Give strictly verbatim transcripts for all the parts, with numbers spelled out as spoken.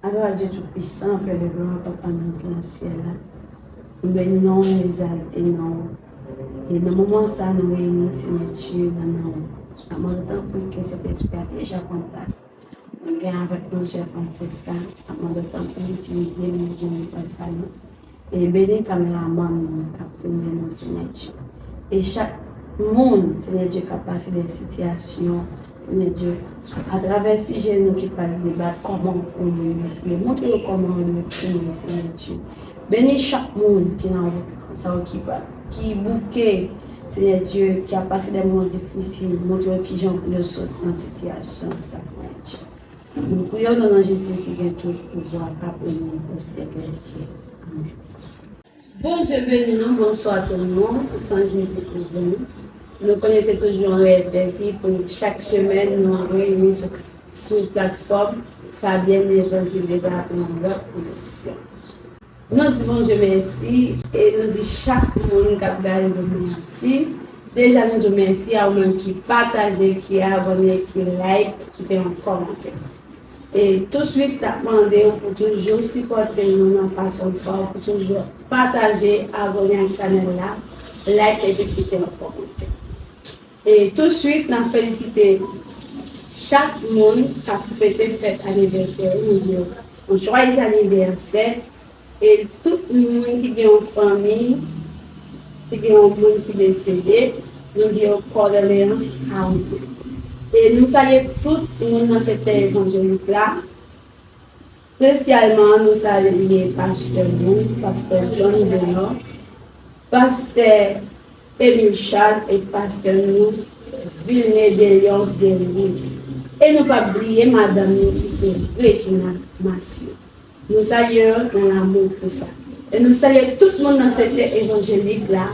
Adore à Dieu Tout-Puissant, Père de gloire, Papa nou ki nan syèl la. Nou beni non w, nou egzalte non w. E nan moman sa, nou reyini, Senyè Dye, nan non w. N ap mande tanpri ke Sentespri a deja pran plas. Nou gen avèk nou sè Francesca, n ap mande w tanpri itilize l jan w pral fè nou. E beni kameramann nou k ap filme nou, Senyè Dye. E chak moun, Senyè Dye, k ap pase de sitiyasyon, Senyè Dye, atravè sijè nou ki pral debat, kòman pou nou priye, montre yo kòman yo dwe priye, Senyè Dye. Beni chak moun ki nan wout sa yo ki pa, ki bouke, Senyè Dye, ki ap pase de moman difisil, montre yo kijan pou yo sot nan sitiyasyon sa, Senyè Dye. Nou priye w nan non Jezi ki gen tout pouvwa, k ap règne pou syèk dè syèk. Amèn. Bondye beni nou, bonswa tout moun, san Jezi kouvri nou. Nou konnen se toujou yon reyèl plezi pou nou chak semèn nou reyini sou, sou platfòm Fabienne Levanjil Deba pou yon lòt emisyon. Nou di Bondye mèsi e nou di chak moun k ap gade nou mèsi. Deja nou di w mèsi a ou menm ki pataje, ki abòne, ki like, ki kite yon kòmantè. E touswit, n ap mande w pou toujou sipòte nou nan fason pa w, pou toujou pataje, abòne ak chanèl la, like epi kite yon kòmantè. E touswit, n ap felisite chak moun k ap fete fèt anivèsè yo, nou di yo yon jwayez anivèsè. E tout moun ki gen yon fanmi, ki gen yon moun ki desede, nou di yo kondoleyans a ou. E nou salye tout moun nan sektè evanjelik la. Espesyalman, nou salye pastè nou, pastè John Bernard, pastè Emile Charles e pastè nou, Vilne Delios Delius. E nou p ap bliye madanm nou ki se Regina Massio. Nou salye yo nan lanmou pou sa. E nou salye tout moun nan sektè evanjelik la.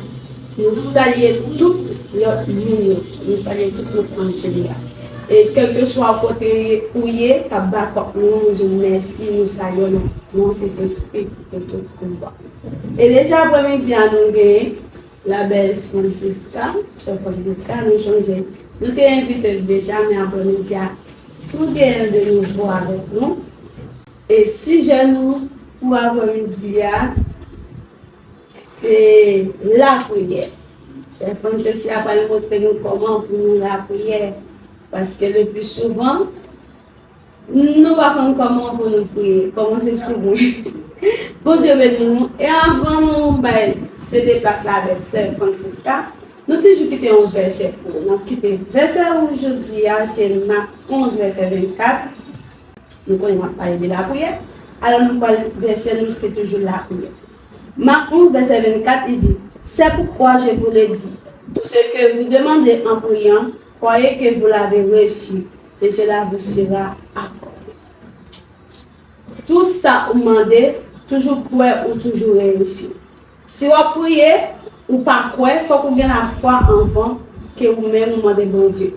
Nou salye tout lòt moun yo. Nou salye tout moun an jeneral. E kèlkeswa kote ou ye, k ap bakòp nou, nou di w mèsi, nou salye w nan non Sentespri ki gen tout pouvwa. E deja aprèmidi a nou genyen la belle Francesca, sè Francesca, nou chonje. Nou te envite l deja, men aprèmidi a, nou genyen l de nouvo avèk nou. E sijè nou pou aprèmidi a, se lapriyè. Sè Francesca pral montre nou kòman pou nou lapriyè. Paske le pli souvan, nou pa konn kòman pou nou priye. Kòmanse sou mwen. Bondye beni nou. E avan nou bay sede plas la avèk sè Francesca, nou toujou kite yon vèsè pou ou. N ap kite vèsè ou jodi a, se Mak onz, vèsè vennkat. Nou konnen n ap pale de lapriyè. Alò, nou pral vèsè nou, se toujou lapriyè. Mak onz, vèsè vennkat, li di, c'est pourquoi je vous le dis, tout ce que vous demandez en priant, croyez que vous l'avez reçu, et cela vous sera accordé. Tout sa ou mande, toujou kwè ou toujou reyisi. Si w ap priye, ou pa kwè, fòk ou gen lafwa anvan ke ou menm ou mande Bondye.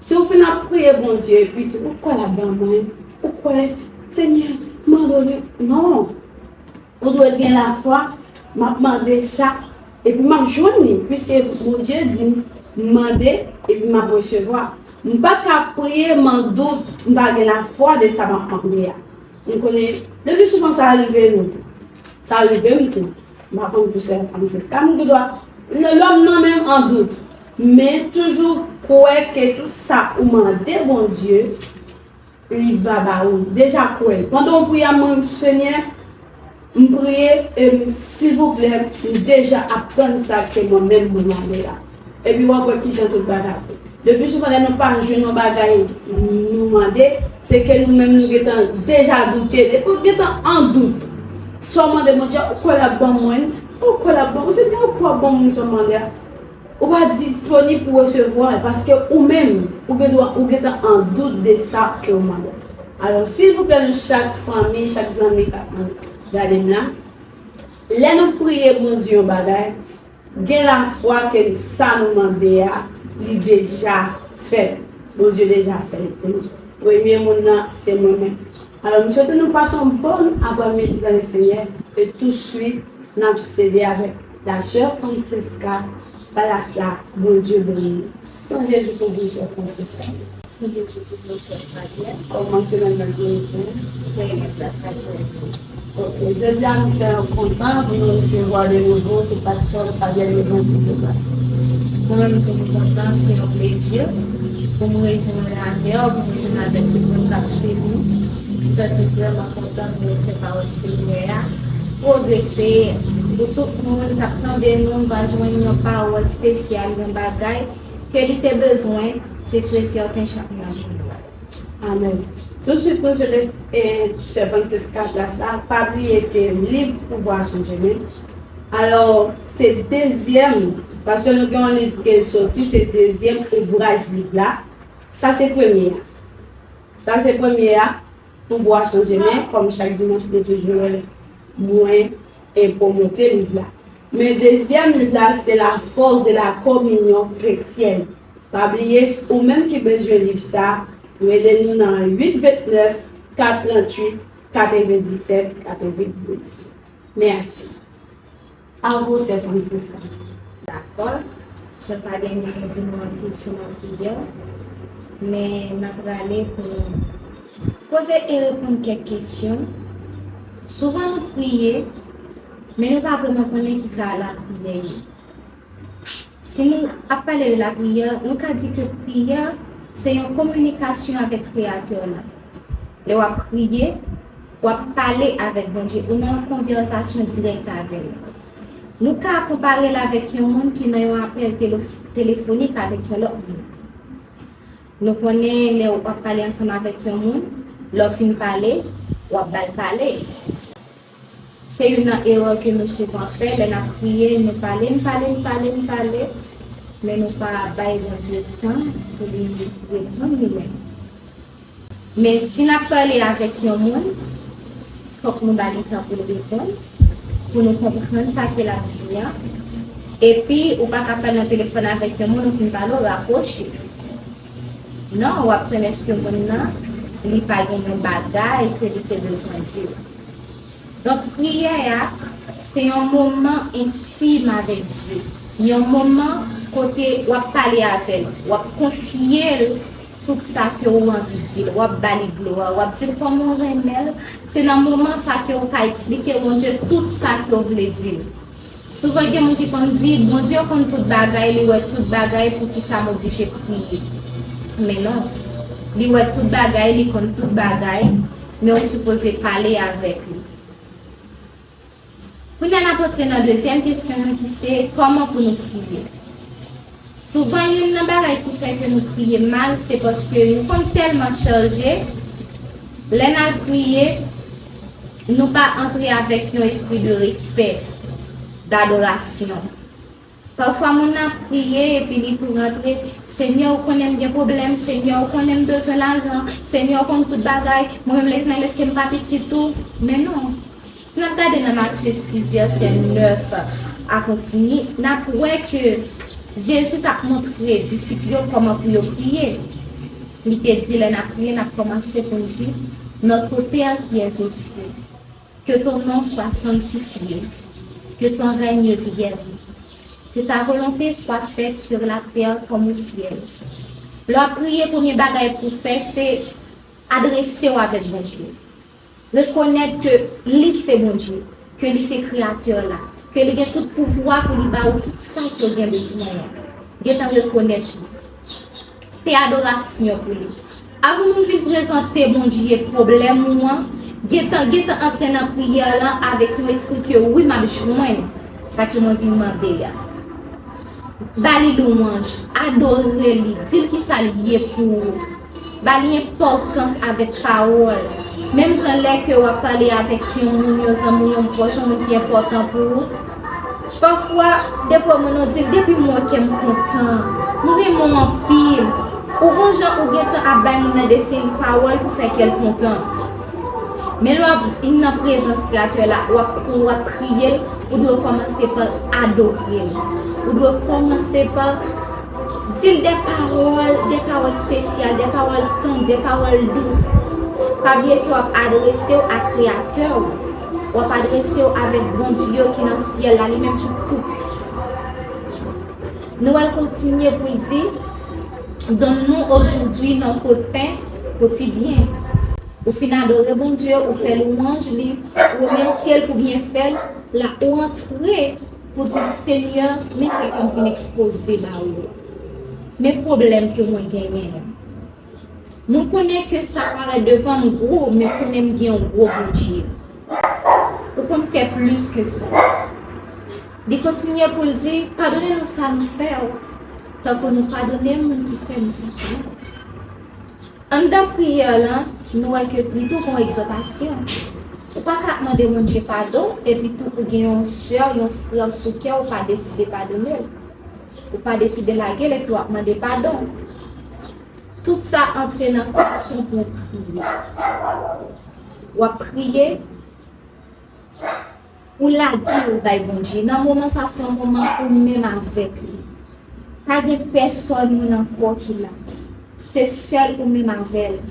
Si w fin ap priye Bondye, epi di, ou kwè l ap ban mwen, ou kwè, Senyè, mande w li. Non. Ou dwe gen lafwa, m ap mande sa, epi m ap jwenn li, piske Bondye di m, mande, epi m ap resevwa. M pa ka priye, m an dout, m pa gen lafwa de sa m ap mande a. Nou konnen, le pli souvan sa rive nou. Sa rive m tou. M pa konn pou sè Francesca, m gen dwa, lè lòm nan menm an dout. Men toujou kwè ke tout sa ou mande Bondye, li va ba ou. Deja kwè. Pandan w priye a, mwen, Senyè, m priye, e m, silvouplè, m deja ap tann sa ke mwen menm mwen mande la. Epi w ap wè kijan tout bagay ap fèt. Depi souvan lè nou pa jwenn yon bagay nou mande, se ke nou menm nou gentan deja doute. Depi w gentan an dout, sa w mande Bondye a, ou kwè l ap ban mwen, ou kwè l ap ban mwen, Senyè, ou kwè w ap ban mwen sa m mande a. Ou pa disponib pou resevwa l, paske ou menm, ou gen dwa, ou gentan an dout de sa ke w mande. Alò, silvouplè, nou chak fanmi, chak zanmi k ap gade m la, lè nou priye Bondye yon bagay, gen lafwa ke sa nou mande a, li deja fèt. Bondye deja fè l pou nou. Premye moun nan, se mwen menm. Alò, m swete nou pase yon bòn aprèmidi nan Lesenyè, e touswit, n ap sede avèk la sè Francesca, palas la, Bondye beni nou. San Jezi pou byen sè Francesca. Sou Jezi pou nou fè Fabyè. Kòman semèn nan te rive? Trè byen, gras a Dye. Ok, jodi a nou trè kontan pou nou resevwa de nouvo sou platfòm Fabyè Levanjil Global. Mwen menm tou m kontan, se yon plezi pou m rejwenn avè w, pou m rejwenn avèk tout moun k ap swiv nou. M santi vrèman kontan pou nou fè pawòl Senyè a pwogrese, pou tout moun k ap tande nou va jwenn yon pawòl espesyal, yon bagay ke li te bezwen, se sou e sèten chak moun ap jwenn li. Amèn. Tousuit, nou sele e, sè Francisca plas la. Pa bliye ke liv Pouvwa Chanje Men. Alò, se dezyèm, paske nou gen yon liv ke soti, se dezyèm ouvraj liv la. Sa se premye a. Sa se premye a. Pouvwa Chanje Men, kòm chak dimanch, nou toujou wè mwen e pwomote liv la. Men dezyèm liv la, se La force de la communion chrétienne. Pa bliye, ou menm ki bezwen liv sa, rele nou nan uit vennèf, kat tranntuit, katrevendisèt, katrevendouz. Mèsi. A vous, sè Francisca. Dakò. Jan pa gen moun di nou anpil sou lapriyè, men n ap prale pou nou poze e reponn kèk kesyon. Souvan nou priye, men nou pa vrèman konnen kisa lapriyè ye. Si nou ap pale de lapriyè, nou ka di ke priyè se yon kominikasyon avèk Kreyatè la. Lè w ap priye, w ap pale avèk Bondye, ou nan yon konvèsasyon dirèk avè l. Nou ka konpare l avèk yon moun ki nan yon apèl tele-, telefonik avèk yon lòt moun. Nou konnen lè w ap pale ansanm avèk yon moun, lè w fin pale, w ap ba l pale. Se youn nan erè ke nou souvan fè, lè n ap priye, nou pale, n pale, n pale, n pale, men nou pa bay Bondye tan pou li reponn li menm. Men si n ap pale avèk yon moun, fòk nou ba li tan pou l reponn, pou nou konprann sa ke l ap di a. Epi, ou pa ka pale nan telefòn avèk yon moun, ou fin pale, ou rakwoche. Non, w ap tann èske moun nan, li pa gen yon bagay ke li te bezwen di w. Donk, priyè a, se yon moman entim avèk Dye. Yon moman kote w ap pale avè l, w ap konfye l tout sa ke w anvi di l, w ap ba li glwa, w ap di l kòman w renmen l. Se nan moman sa ke w ka eksplike Bondye tout sa ke w vle di l. Souvan gen moun ki konn di, Bondye konn tout bagay, li wè tout bagay, poukisa m oblije priye? Men non, li wè tout bagay, li konn tout bagay, men ou sipoze pale avèk li. Kounye a n ap antre nan dezyèm kesyon an ki se, kòman pou nou priye? Souvan, youn nan bagay ki fè ke nou priye mal, se paske nou konn tèlman chaje, lè n al priye, nou pa antre avèk yon espri de respè, dadorasyon. Pafwa, moun nan ap priye, epi li tou rantre, Senyè, ou konnen m gen pwoblèm, Senyè, ou konnen m bezwen lajan, Senyè, ou konn tout bagay, mwen menm, Letènèl, èske m pa pitit ou? Men non. Si n ap gade nan Matye sis, vèsè nèf a kontinye, n ap wè ke Jezi t ap montre disip yo kòman pou yo priye. Li te di, lè n ap priye, n ap kòmanse pou n di, Notre Père qui es aux cieux, que ton nom soit sanctifié, que ton règne vienne, que ta volonté soit faite sur la terre comme au ciel. Lè w ap priye, premye bagay pou w fè, se adrese w avèk Bondye. Rekonèt ke li se Bondye, ke li se Kreyatè la, ke li gen tout pouvwa pou li ba ou tout sa ke w gen bezwen an. Gentan rekonèt li. Fè adorasyon pou li. Avan nou vin prezante Bondye pwoblèm ou an, gentan, gentan antre nan priyè lan avèk yon espri ke wi, m ap jwenn sa ke mwen vin mande a. Ba li lwanj, adore li, di l kisa li ye pou ou. Ba li enpòtans avèk pawòl. Menm jan lè ke w ap pale avèk yon moun, yon zanmi w, yon pwòch, yon moun ki enpòtan pou ou, pafwa, depi w moun ou di l, depi m wè w kè m kontan, m renmen w anpil. Ou gon jan ou gentan ap bay moun nan de siy pawòl pou fè kè l kontan. Men lè w ap nan prezans Kreyatè la, w ap, w ap priye l, ou dwe kòmanse pa adore l. Ou dwe kòmanse pa di l de pawòl, de pawòl espesyal, de pawòl tann, de pawòl dous. Pa bliye ke w ap adrese w a Kreyatè w. W ap adrese w avèk Bondye ki nan syèl la, li menm ki toupisan. Nou al kontinye pou l di, Donne-nous aujourd'hui notre pain quotidien. Ou fin adore Bondye, ou fè lwanj li, ou remèsye l pou byenfè l la, ou antre pou di, Senyè, men sa ke m vin ekspoze ba ou. Men pwoblèm ke mwen genyen an. Mwen konnen ke sa parèt devan m gwo, men konnen m gen yon gwo Bondye. Ou konn fè plis ke sa. Li kontinye pou l di, padone nou sa nou fè w, tankou nou padone moun ki fè nou sa fè nou. Anndan priyè lan, nou wè ke li tou gon egzòtasyon. Ou pa ka ap mande Bondye padon, epi tou ou gen yon sè, yon frè sou kè w, ou pa deside padone l. Ou pa deside lage l, epi w ap mande padon. Tout sa antre nan fason pou w priye. W ap priye, ou lage w bay Bondye. Nan moman sa, se yon moman ou menm avèk li. Pa gen pèsòn moun ankò ki la. Se sèl ou menm avè l.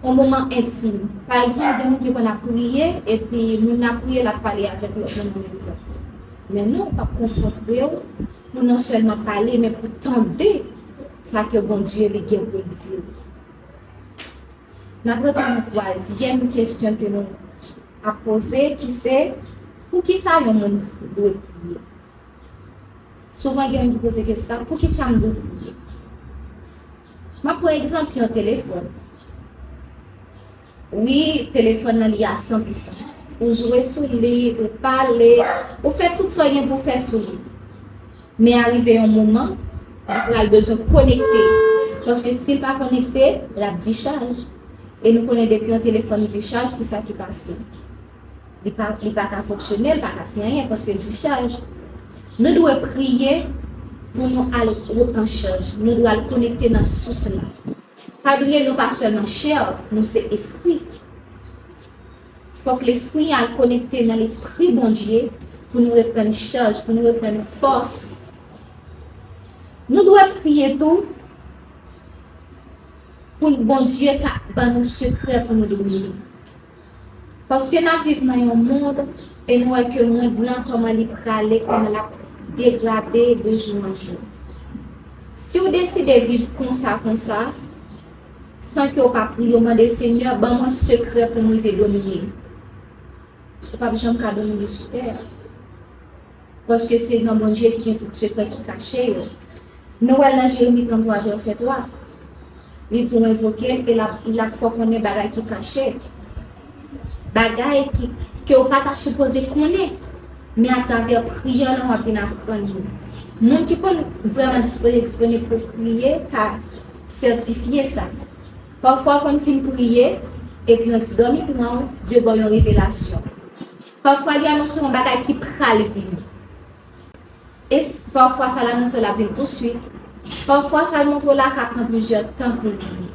Yon moman entim. Pa egzanp, gen moun ki konn ap priye, epi moun nan ap priye, l ap pale avèk lòt moun an menm tan. Men non, w ap konsantre w pou non sèlman pale, men pou tande sa ke Bondye li gen pou l di w. N ap rete nan twazyèm kesyon ke nou ap poze, ki se, poukisa yon moun dwe priye? Souvan gen moun ki poze kesyon sa, poukisa m dwe priye? M ap pran egzanp yon telefòn. Wi, telefòn nan li a san pou san. Ou jwe sou li, ou pale, ou fè tout sa w gen pou w fè sou li. Men arive yon moman, li pral bezwen konekte. Paske si l pa konekte, l ap dichaj. E nou konnen depi yon telefòn dichaj, kisa ki pase? Li pa, li pa ka fonksyone, li pa ka fè anyen paske l dichaj. Nou dwe priye pou nou al repran chaj. Nou dwe al konekte nan sous la. Pa bliye, nou pa sèlman chè, nou se espri. Fòk lespri an al konekte nan lespri Bondye pou nou reprann chaj, pou nou reprann fòs. Nou dwe priye tou pou Bondye ka ban nou sekrè pou nou domine. Paske n ap viv nan yon mond e nou wè ke mond lan kòman li prale, kòman l ap degrade de jou an jou. Si w deside viv konsa, konsa, san ke w pa priye, w mande Senyè, ban mwen sekrè pou m rive domine. Ou p ap janm ka domine sou tè a. Paske se nan Bondye ki gen tout sekrè ki kache yo. Nou wè l nan Jeremi tranntwa vèsè twa. Li di w envoke l e l ap, l ap fè w konnen bagay ki kache. Bagay ki, ke w pa ta sipoze konnen. Men atravè priyè lan w ap vin aprann yo. Moun ki konn vrèman dispoze, disponib pou priye ka sètifye sa. Pafwa w konn fin priye, epi yon ti dòmi pran w, Dye ba w yon revelasyon. Pafwa li anonse yon bagay ki pral vini. E s-, pafwa sa l anonse w l ap vin touswit. Pafwa sa l montre w la ka pran plizyè tan pou l vini.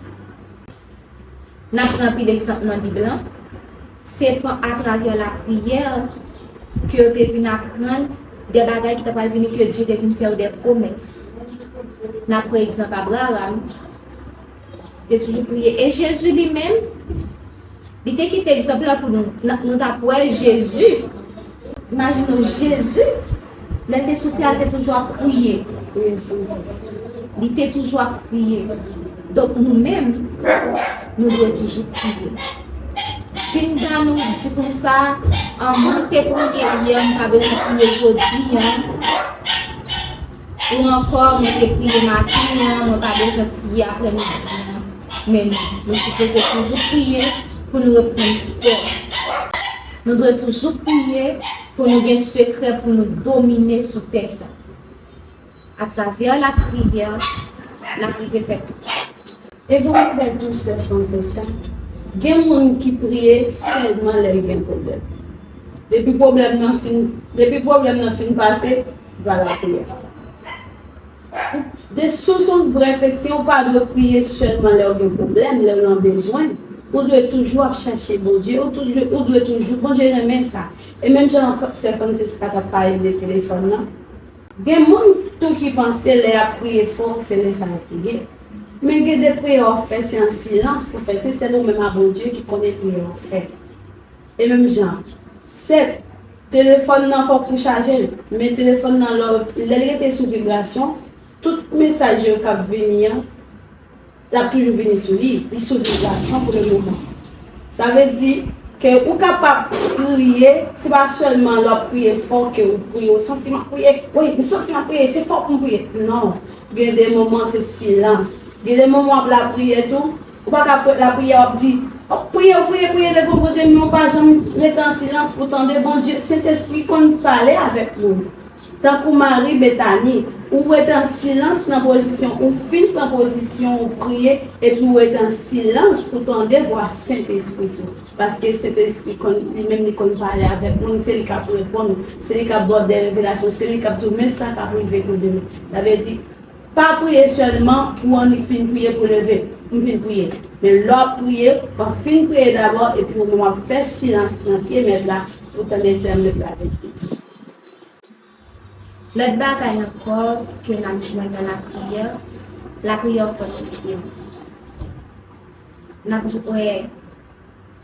N ap pran anpil egzanp nan Bib lan. Se pa atravè lapriyè ke yo te vin aprann de bagay ki ta pral vini, ke Dye te vin fè yo de pwomès. N ap pran egzanp Abraram. Te toujou priye. E Jezi li menm, li te kite egzanp la pou nou. N-, nou t ap wè Jezi. Imajine w, Jezi, lè l te sou tè a, l te toujou ap priye. Priye san sès. Li te toujou ap priye. Donk, nou menm, nou dwe toujou priye. Pinga nou di konsa, an, mwen te priye yè, m pa bezwen priye jodi an. Ou ankò, mwen te priye maten an, mwen pa bezwen priye aprèmidi an. Men nou, nou sipoze toujou priye pou nou reprann fòs. Nou dwe toujou priye pou nou gen sekrè pou nou domine sou tè sa. Atravè lapriyè, n ap rive fè tout sa. E pou m fè tou, sè Francesca, gen moun ki priye sèlman lè l gen pwoblèm. Depi pwoblèm nan fin, depi pwoblèm nan fin pase, va lapriyè. De, si w se yon vrè kretyen, ou pa dwe priye sèlman lè w gen pwoblèm, lè w nan bezwen. Ou dwe toujou ap chache Bondye, ou toujou, ou dwe toujou, Bondye renmen sa. E menm jan sè Francesca t ap pale de telefòn nan, gen moun tou ki panse lè y ap priye fò, se lè sa y ap priye. Men gen de priyè w ap fè, se an silans pou fè, se sèl ou menm a Bondye ki konnen priyè w ap fè. E menm jan, sèt, telefòn nan fòk ou chaje l. Men telefòn nan, lè, lè l rete sou vibrasyon, Tout mesaj yo k ap vini an, l ap toujou vini sou li. Li sou vibration pou le moman. Sa vle di ke ou kapab priye, se pa sèlman lè w ap priye fò ke ou priye, ou santi m ap priye, wi, m santi m ap priye, se fò pou m priye. Non. Gen de moman se silans. Gen de moman w ap lapriyè tou, ou pa ka pran lapriyè, w ap di, w ap priye, w priye, priye devan Bondye, men w pa janm rete an silans pou tande Bondye. Sentespri konn pale avèk moun. Tankou Mari Betani, ou rete an silans nan pozisyon, ou fin pran pozisyon, ou priye, epi ou rete an silans pou tande vwa Sentespri tou. Paske Sentespri konn, li menm li konn pale avèk moun, se li k ap reponn ou, se li k ap ba w de revelasyon, se li k ap di w, men sa k ap rive pou demen. Sa vle di, pa priye sèlman pou annik fin priye pou leve. M fin priye. Men lè w ap priye, w ap fin priye dabò, epi ou menm w ap fè silans nan pye mèt la, pou tande sa mèt la gen pou di. Lòt bagay ankò ke n ap jwenn nan lapriyè, lapriyè fòtifye nou. N ap wè,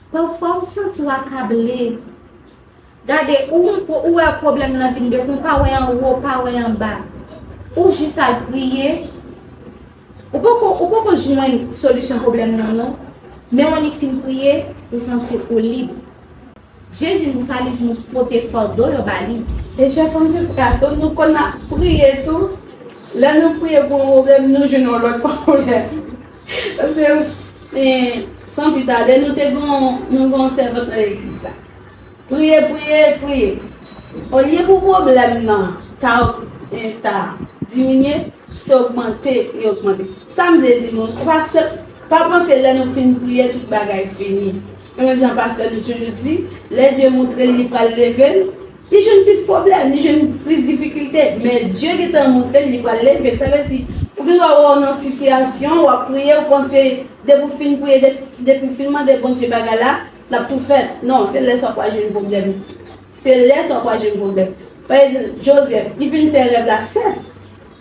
pafwa ou santi w akable. Gade, ou, ou wè pwoblèm nan vin devan w, pa wè anwo, pa wè anba. Ou jis al priye. Ou poko, ou poko jwenn solisyon pwoblèm nan non. Men w annik fin priye, ou santi ou lib. Dye di nou sa, li di nou pote fado yo ba li. E chè Francisca tou, nou konn ap priye tou. Lè nou priye pou yon pwoblèm, nou jwenn yon lòt pwoblèm. Paske, e, san pita, lè nou te gen, nou gen yon sèvant nan legliz la. Priye, priye, priye. Olye pou pwoblèm nan ta, e, ta diminye, se ogmante, li ogmante. Sa m vle di nou, pa sèl, pa panse lè nou fin priye tout bagay fini. Menm jan pastè nou toujou di, lè Dye montre l li pral leve l, li jwenn plis pwoblèm, li jwenn plis difikilte, men Dye gentan montre l li pral leve l. Sa vle di, ou gen dwa wè w nan sitiyasyon, w ap priye, ou panse depi w fin priye, depi w fin mande Bondye bagay la, l ap tou fèt. Non, se lè sa w pral jwenn pwoblèm. Se lè sa w pral jwenn pwoblèm. Pa egzanp, Jozèf, li vin fè rèv la, sèt,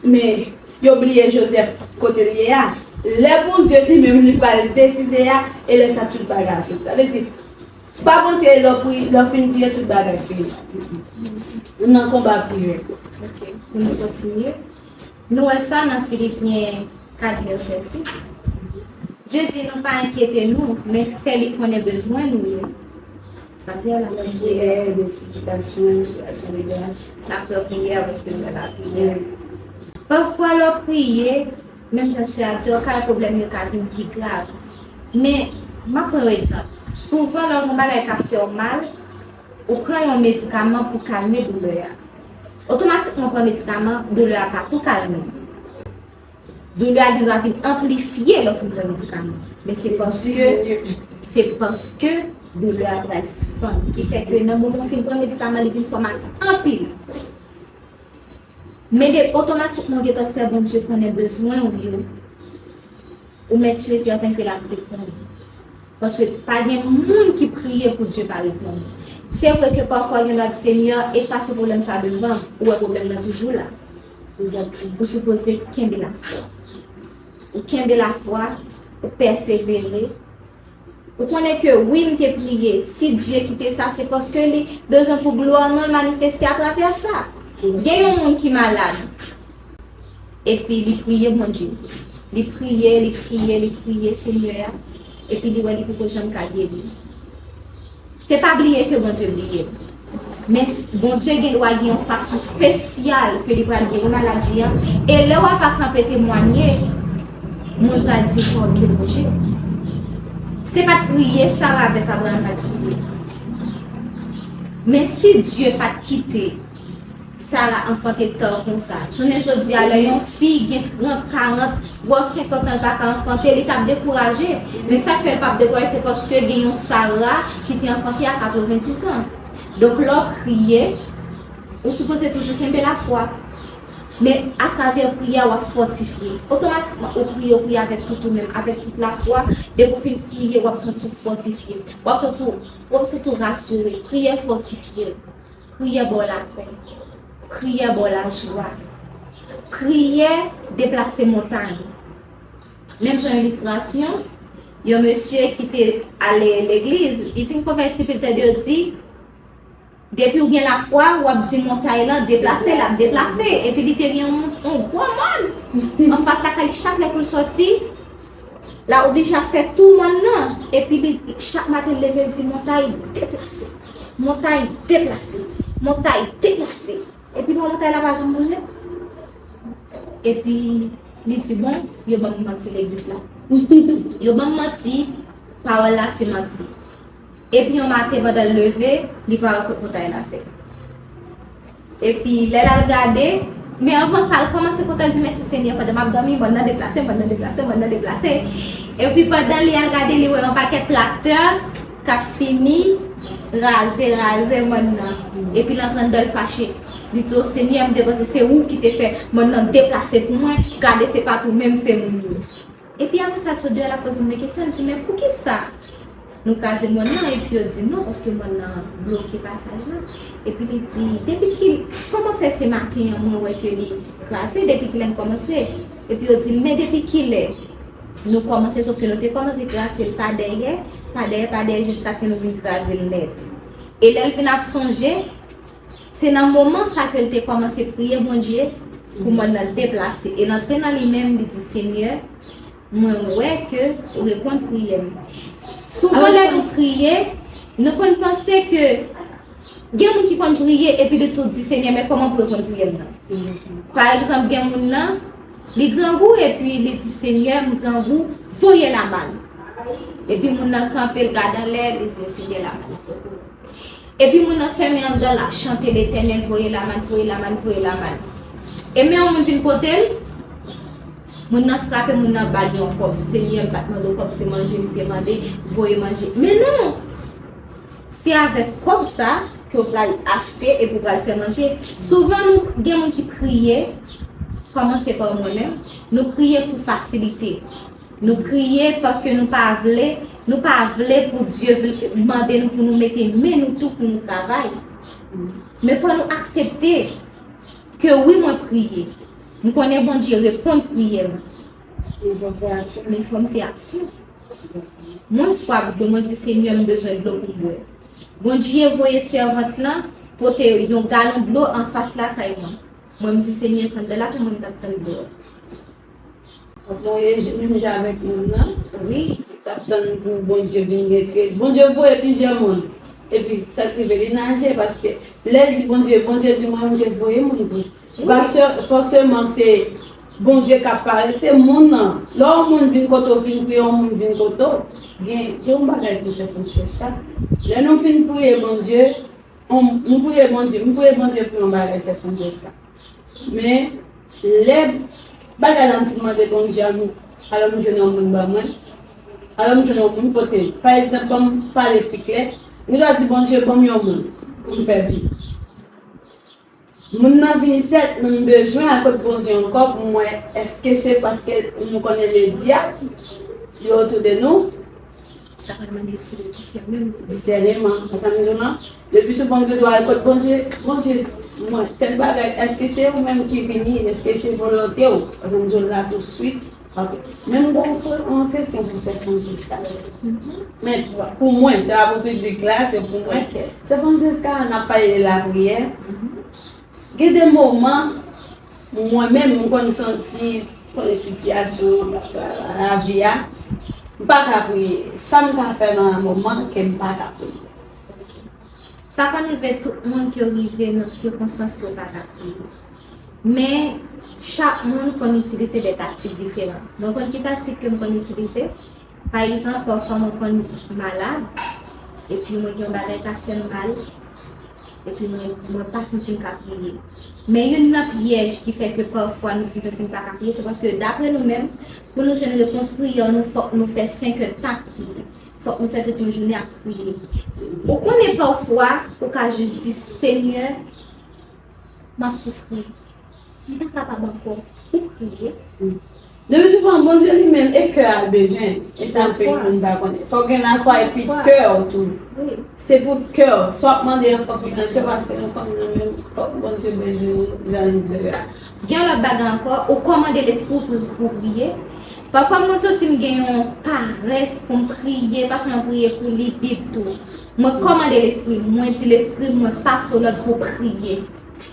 men yo bliye Jozèf kote l ye a. Lè Bondye li menm li pral deside a, e lè sa tout bagay fini. Sa vle di, pa panse lè w pri, lè w fin priye tout bagay fini. Ou nan konba priyè. Ok, pou nou kontinye. Nou wè sa nan Filipyen kat vèsè sis. Dye di nou pa enkyete nou, men fè li konnen bezwen nou yo. Lapriyè, lapriyè. Lapriyè, siplikasyon, aksyon de gras. Lapriyè, priyè, paske nou wè lapriyè. Pafwa lè w priye, menm jan sè a di, w ka wè pwoblèm yo ka vin pi grav. Men, m ap pran yon egzanp. Souvan, lè w gen yon bagay k ap fè w mal, ou pran yon medikaman pou kalme doulè a. Otomatikman w pran medikaman, doulè a pa tou kalme. Doulè a gendwa vin anplifye lè w fin pran medikaman. Men se paske, se paske doulè a pral sispann. Ki fè ke nan moman w fin pran medikaman, li vin fè w mal anpil. Men de otomatikman w gentan fè Bondye konnen bezwen w yo. Ou mèt sèten ke l ap reponn. Paske pa gen moun ki priye pou Dye pa reponn. Se vre ke pafwa gen lòt Senyè efase pwoblèm sa devan, ou wè pwoblèm nan toujou la. Ou sipoze kenbe lafwa. Ou kenbe lafwa, ou pèsevere. Ou konnen ke wi, m te priye, si Dye kite sa, se paske li bezwen pou glwa non l manifeste atravè sa. Gen yon moun ki malad. Epi li priye Bondye. Li priye, li priye, li priye Senyè a. Epi li wè li poko janm ka geri. Se pa bliye ke Bondye bliye. Men Bondye gen dwa gen yon fason espesyal ke li pral geri maladi a. E lè w ava kanpe temwanye, moun pral di, "Kòm ke Bondye." Se pa t priye Sara avèk Abraram pa t priye. Men si Dye pa t kite Sara anfante tan konsa. Jounen jodi a, lè yon fi gen trant, karant, vwa senkant an, l pa ka anfante, li t ap dekouraje. Men sa k fè l p ap dekouraje, se paske gen yon Sara ki te anfante a katrevendiz an. Donk, lè w priye, ou sipoze toujou kenbe lafwa. Men, atravè priyè a, w ap fòtifye. Otomatikman, ou priye, ou priye avèk tout ou menm, avèk tout lafwa. Depi w fin priye, w ap santi w fòtifye. W ap santi w, w ap santi w rasire. Priyè fòtifye. Priyè ba w lapè. Priyè ba w lajwa. Priyè deplase montay. Menm jan ilistrasyon, yon mesye ki te ale legliz, li fin konvèti, epi l tande yo di, Depi w gen lafwa, w ap di montay lan deplase, l ap deplase. Epi li te gen yon, yon gwo mòn anfas lakay li, chak lè pou l sòti, l a oblije ap fè tou mòn nan. Epi li, chak maten l leve, l di montay deplase, montay deplase, montay deplase. Epi bon, montay la pa janm bouje. Epi li di bon, yo ban m manti legliz la. Yo ban m manti, pawòl la se manti. Epi yon maten pandan l leve, li pa wè kot montay la fè. Epi lè l al gade, men anvan sa, l kòmanse kontan, l di mèsi Senyè, pandan m ap dòmi, mòn nan deplase, mòn nan deplase, mòn nan deplase. Epi pandan li al gade, li wè yon pakèt traktè k ap fini raze, raze mòn nan. Epi l antann dan l fache. Li di, o Senyè, m te panse se ou ki te fè mòn nan deplase pou mwen, gade se pa tou menm, se moun yo. Epi apre sa, l sot deyò, l ap poze moun kesyon, l di, men poukisa nou kraze mòn nan? Epi yo di non, paske mòn nan bloke pasaj la. Epi li di, depi ki, kòman fè se maten an mwen wè ke li kraze, depi kilè n kòmanse? Epi yo di l, men depi kilè nou kòmanse, sòf ke nou te kòmanse kraze l pa dèyè, pa dèyè, pa dèyè, jiskaske nou vin kraze l nèt. E lè l vin ap sonje, se nan moman sa ke l te kòmanse priye Bondye pou mòn nan deplase. E l antre nan li menm, li di, Senyè, mwen wè ke ou reponn priyè m. Souvan lè nou priye, nou konn panse ke gen moun ki konn priye epi li tou di, Senyè, men kòman pou reponn priyè m nan? Pa egzanp, gen moun nan, li grangou epi li di, Senyè, m grangou, voye laman. Epi moun nan kanpe, l gade anlè, li di, Senyè, laman. Epi moun nan fèmen anndan l ap chante, Letènèl, voye laman, voye laman, voye laman. E men yon moun vin kote l, moun nan frape, moun nan ba l yon kòb. Senyè, m pa t mande w kòb, se manje m te mande, voye manje. Men non! Se avèk kòb sa ke w pral achte epi w pral fè manje. Souvan, nou gen moun ki priye, kòmanse pa mwen menm, nou priye pou fasilite. Nou priye paske nou pa vle, nou pa vle pou Dye vle, mande nou pou nou mete men nou tou pou nou travay. Men fò nou aksepte ke wi, mwen priye. M konnen Bondye reponn priyè m. Men fò m fè aksyon. Men fò m fè aksyon. Mwen swaf dlo, mwen di, Senyè, m bezwen dlo pou m bwè. Bondye voye sèvant lan pote yon galon dlo anfas lakay mwen. Mwen, m di, Senyè, si w t la pou mwen, m t ap tann dlo a. Donk, mwen ye menm jan avèk moun nan. Wi. Li t ap tann pou Bondye vin retire. Bondye voye plizyè moun. Epi, sa k rive, li naje, paske lè l di Bondye, Bondye di, mwen menm te voye moun tou. Li pa fòseman se Bondye k ap pale, se moun nan. Lè yon moun vin kote w, fin priye, yon moun vin kote w, gen, gen yon bagay tou, sè Francesca. Lè nou fin priye Bondye, yon, nou priye Bondye, m priye Bondye pou yon bagay, sè Francesca. Men, lè bagay la m fin mande Bondye a, m, alò m jwenn yon moun ban mwen, alò m jwenn yon moun kote, pa egzanp, ban m pale pi klè, m ta di Bondye, ban m yon moun pou m fè vi. Moun nan vini sèt, men m bezwen al kot Bondye ankò pou m wè èske se paske nou konnen le dyab li otou de nou. Sa pral mande espri de disèneman. Disèneman. Konsa m di w lan, le pli souvan nou dwe al kot Bondye, Bondye, mwen, tèl bagay, èske se ou menm ki vini, èske se volonte w? Konsa m di w la touswit, Ok. Men m gen yon kesyon pou sè Francesca. Men pou mwen, se pa pou piblik la, se pou mwen. Sè Francesca, n ap pale de lapriyè. Gen de moman, mwen menm, m konn santi, konnen sitiyasyon lavi a, m pa ka priye. Sa m ka fè nan moman ke m pa ka priye? Sa konn rive tout moun ke w rive nan sikonstans ke w pa ka priye. Men, chak moun konn itilize de taktik diferan. Mwen konn ki taktik ke m konn itilize. Pa egzanp, pafwa mwen konn malad, epi mwen gen yon bagay k ap fè m mal, epi mwen, mwen pa santi m ka priye. Men youn nan pyèj ki fè ke pafwa nou fin santi n pa ka priye, se paske dapre nou menm, pou nou jwenn repons priyè nou, fòk nou fè senk èdtan k priye. Fòk nou fè tout yon jounen ap priye. Ou konnen pafwa, ou ka jis di, Senyè, m ap soufri. M pa kapab ankò. Ou priye. Depi souvan, Bondye li menm, e kè a l bezwen. E sa l fè moun pa konnen. Fòk gen lafwa epi kè w tou. Se pou kè w. Sa w ap mande an, fòk li nan kè w, paske nou konnen nou menm, fòk Bondye bezwen nou jan li bezwen a. Gen yon lòt bagay ankò, ou kòmande lespri w pou, pou priye, Pafwa m konn santi m gen yon parès pou m priye, paske m ap priye pou li Bib tou. Mwen kòmande lespri m, mwen di lespri m, mwen pase w lòd pou priye.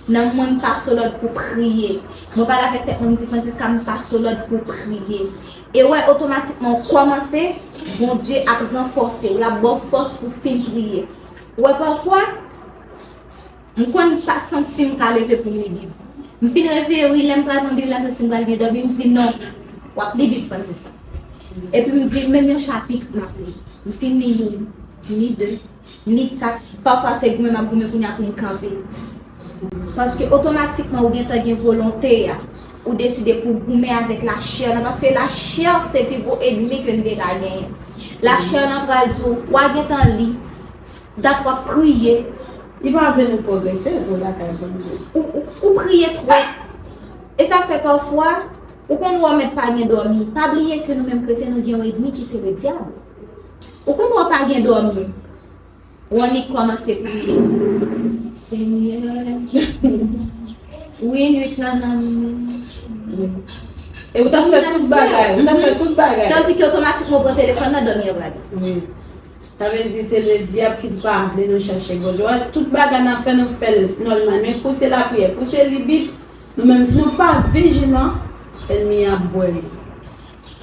Nanm mwen, m pase w lòd pou priye. Mwen pale avèk tèt mwen, m di Francisca, m pase w lòd pou priye. E w wè, otomatikman w kòmanse, Bondye ap ranfòse w, l ap ba w fòs pou w fin priye. W wè, pafwa, m konn pa santi m ka leve pou m li Bib. M fin reveye, wi, lè m pral pran Bib la, m santi m pral gen dòmi, m di non, w ap li Bib, Francisca. Epi m di, menm yon chapit m ap li. M fin li youn, m li de, m li kat. Pafwa se goumen m ap goumen kounye a pou m kanpe. Paske otomatikman ou gentan gen volonte a. Ou deside pou goumen avèk lachè nan, paske lachè se pi gwo ènmi ke n te ka genyen. Lachè nan pral di w, w a gentan li, dat w ap priye. Li pa vle nou pwogrese, nou lakay Bondye. Ou, ou, ou priye twòp. E sa fè pafwa, ou konn wè w mèt pa gen dòmi. Pa bliye ke nou menm kretyen, nou gen yon ènmi ki se le dyab. Ou konn wè w pa gen dòmi. W annik kòmanse priye. Senyè. Wi, nwit la nan men w. E ou t ap fè tout bagay, ou t ap fè tout bagay. Tandike otomatikman ou pran telefòn nan, dòmi an prale. Wi. Sa vle di se le dyab ki pa vle nou chache Bondye. Wè, tout bagay n ap fè, nou fè l nòmal. Men kou se lapriyè, kou se li Bib, nou menm si nou pa vijilan, ènmi an ap bwè.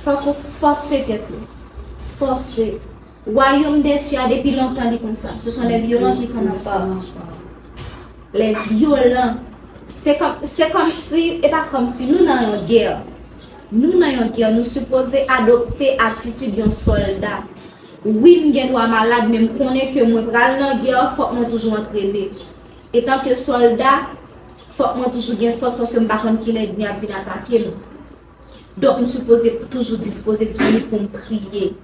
Fòk ou fòse tèt ou. Fòse. Wayòm dè sye a depi lontan li konsa. Ce sont les violents qui sont en part. Les violents. Se kòm, se kòmsi, e pa kòmsi, nou nan yon gè. Nou nan yon gè, nou sipoze adopte atitid yon sòlda. Wi, m gen dwa malad, men m konnen ke mwen pral nan gè, fòk mwen toujou antrene. Etanke sòlda, fòk mwen toujou gen fòs paske m pa konn kilè ènmi ap vin atake m. Donk, m sipoze toujou dispoze disponib pou m priye.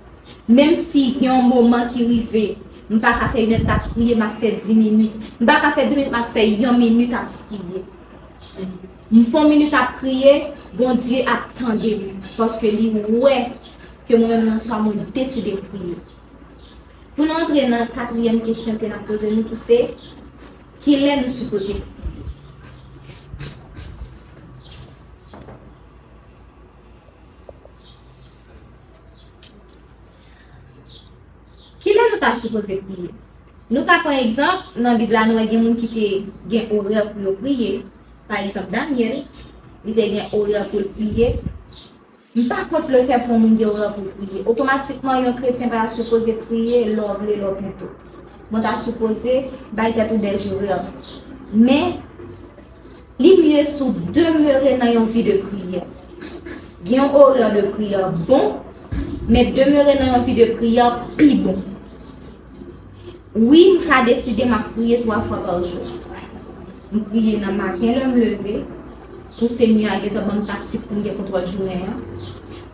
Menm si gen yon moman ki rive, m pa ka fè inèdtan ap priye, m ap fè dis minit. M pa ka fè dis minit, m ap fè yon minit ap priye. M fè yon minit ap priye, Bondye ap tande m, paske li wè ke mwen menm nan swa mwen deside priye. Pou nou antre nan katriyèm kesyon ke n ap poze nou ki se, kilè nou sipoze priye? Kilè nou ta sipoze priye? Nou ka pran egzanp, nan Bib la nou wè gen moun ki te gen orè pou yo priye. Pa egzanp, Danyèl, li te gen orè pou l priye. M pa kont lefèt pou yon moun gen orè pou l priye. Otomatikman, yon kretyen pa ta sipoze priye lè w vle, lè w pito. Mwen ta sipoze bay tèt ou dè orè. Men, li mye si w demere nan yon vi de priyè. Gen yon orè de priyè bon, men demere nan yon vi de priyè pi bon. Wi, m ka deside m ap priye twa fwa pa jou. M priye nan maten lè m leve, pou Senyè a gentan ban m taktik pou m gen kontwòl jounen an.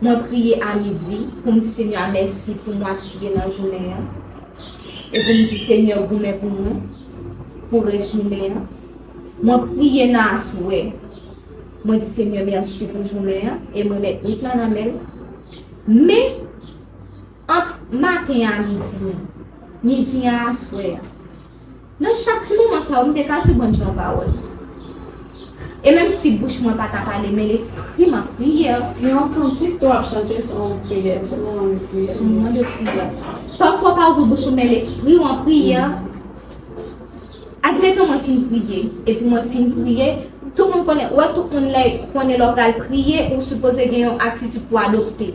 Mwen priye a midi, pou m di Senyè a mèsi pou mwa ki gen nan jounen an. E pou m di Senyè goumen pou mwen, pou rès jounen an. Mwen priye nan aswè. Mwen di Senyè mèsi pou jounen an, e mwen met nwit lan nan men l. Men, ant maten an a midi an, midi an a aswè a, nan chak ti moman sa yo, m te ka di Bondye yon pawòl. E menm si bouch mwen pa ta pale, men lespri m ap priye. Gen yon kantik tou w ap chante, se yon priyè, se yon moman de priyè. Se yon moman de priyè. Pafwa w pa ouvri bouch ou, men lespri w an priyè. Admeton mwen fin priye, epi mwen fin priye, tout moun konnen, wè tout moun lè konnen lè w pral priye, ou sipoze gen yon atitid pou adopte.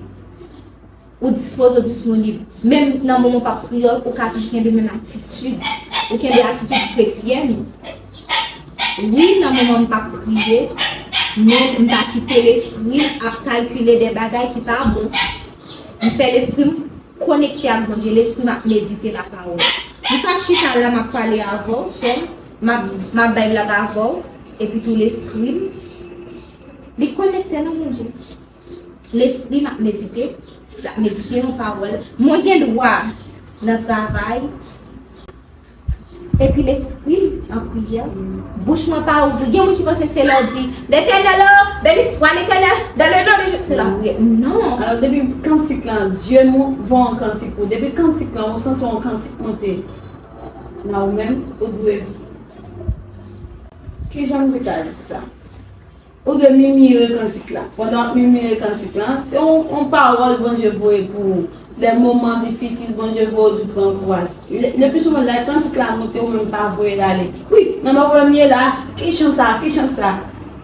Ou dispoze, w disponib. Menm nan moman w p ap priye, ou ka toujou kenbe menm atitid. Ou kenbe atitid kretyèn. Wi, nan moman m p ap priye, men m pa kite lespri m ap kalkile de bagay ki pa bon. M fè lespri m konekte ak Bondye, lespri m ap medite lapawòl. M ka chita la, m ap pale avè w, sè m, m ap, m ap bay blag avè w, epi tou lespri m, li konekte nan Bondye. Lespri m ap medite, l ap medite yon pawòl. Mwen gen dwa nan travay, epi lespri m an priyè. Bouch mwen pa ouvri. Gen moun ki panse se lè w di, Letènèl o, beni swa Letènèl, dans le nom de Jésus, se la priyè. Non. Alò, depi kantik lan, Dieu m'envoie yon kantik pou ou. Depi kantik lan, ou santi yon kantik monte nan ou menm, ou dwe. Kijan m te ka di sa? Ou dwe mimire kantik la. Pandan w ap mimire kantik la, se yon, yon pawòl Bondye voye pou ou. Lè moman difisil, Bondye voye w di pran kouraj. Le, le pli souvan, lè kantik la monte, ou menm pa voye l ale. Wi, nan move pwoblèm m ye la, ki jan sa, ki jan sa.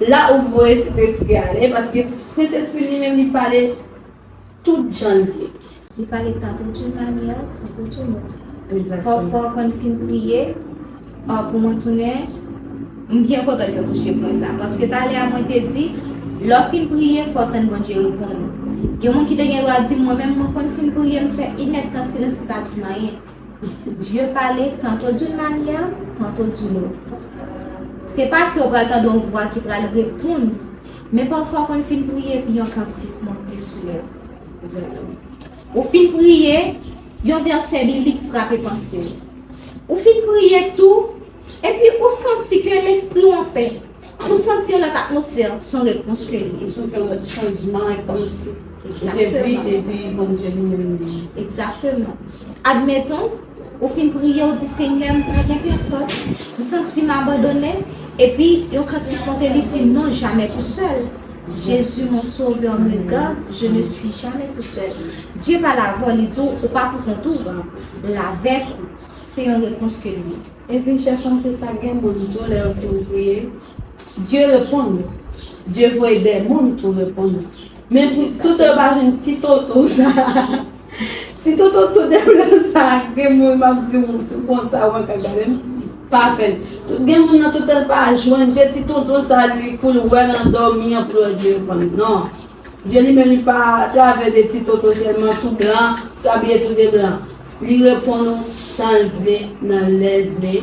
La ou voye Sentespri ale, paske Sentespri li menm li pale tout jan l ye. Li pale tantôt d'une manière, tantôt d'une autre. Egzakteman. Pafwa, w konn fin priye, ah, pou mwen tounen, m byen kontan ke w touche pwen sa. Paske talè a mwen te di, lè w fin priye, fò w tann Bondye reponn ou. Gen moun ki te gen dwa di, mwen menm, mwen konn fin priye, m fè inèdtan silans, li pa di m anyen. Dye pale tantôt d'une manière, tantôt d'une autre. Se pa ke w pral tande yon vwa ki pral reponn, men pafwa w konn fin priye epi yon kantik monte sou lèv. Ou fin priye, yon vèsè biblik frape panse w. Ou fin priye tou, epi ou santi ke lespri w anpè. Ou santi yon lòt atmosfè, se yon repons ke li ye. Ou santi yon lòt chanjman, e kòmsi ou te vide, epi Bondye li menm li. Egzakteman. Admeton, ou fin priye, ou di, Senyè, m pa gen pèsòn, m santi m abandone, epi yon kantik monte, li di, Non, jamais tout seul. Jésus, mon sauveur, me garde, je ne suis jamais tout seul. Dye pale avè w, li di w, ou pa pou kont ou, l avèk ou. Se yon repons ke li ye. Epi, chè Francis, sa gen moun tou, lè yo fin priye, Dye reponn yo. Dye voye de moun tou reponn yo. Men pou toutan yo pa jwenn ti toto sa. Ti toto tou de blan sa, gen moun m ap di w sou konsa, ou pa ka gade m, pa fè l. Gen moun nan toutan l pa jwenn, se ti toto sa, li pou l wè nan dòmi an, pou l wè Dye reponn. Non. Dye li menm li pa atravè de ti toto sèlman, tou blan, tou abiye tou de blan. Li reponn ou jan l vle, nan lè l vle.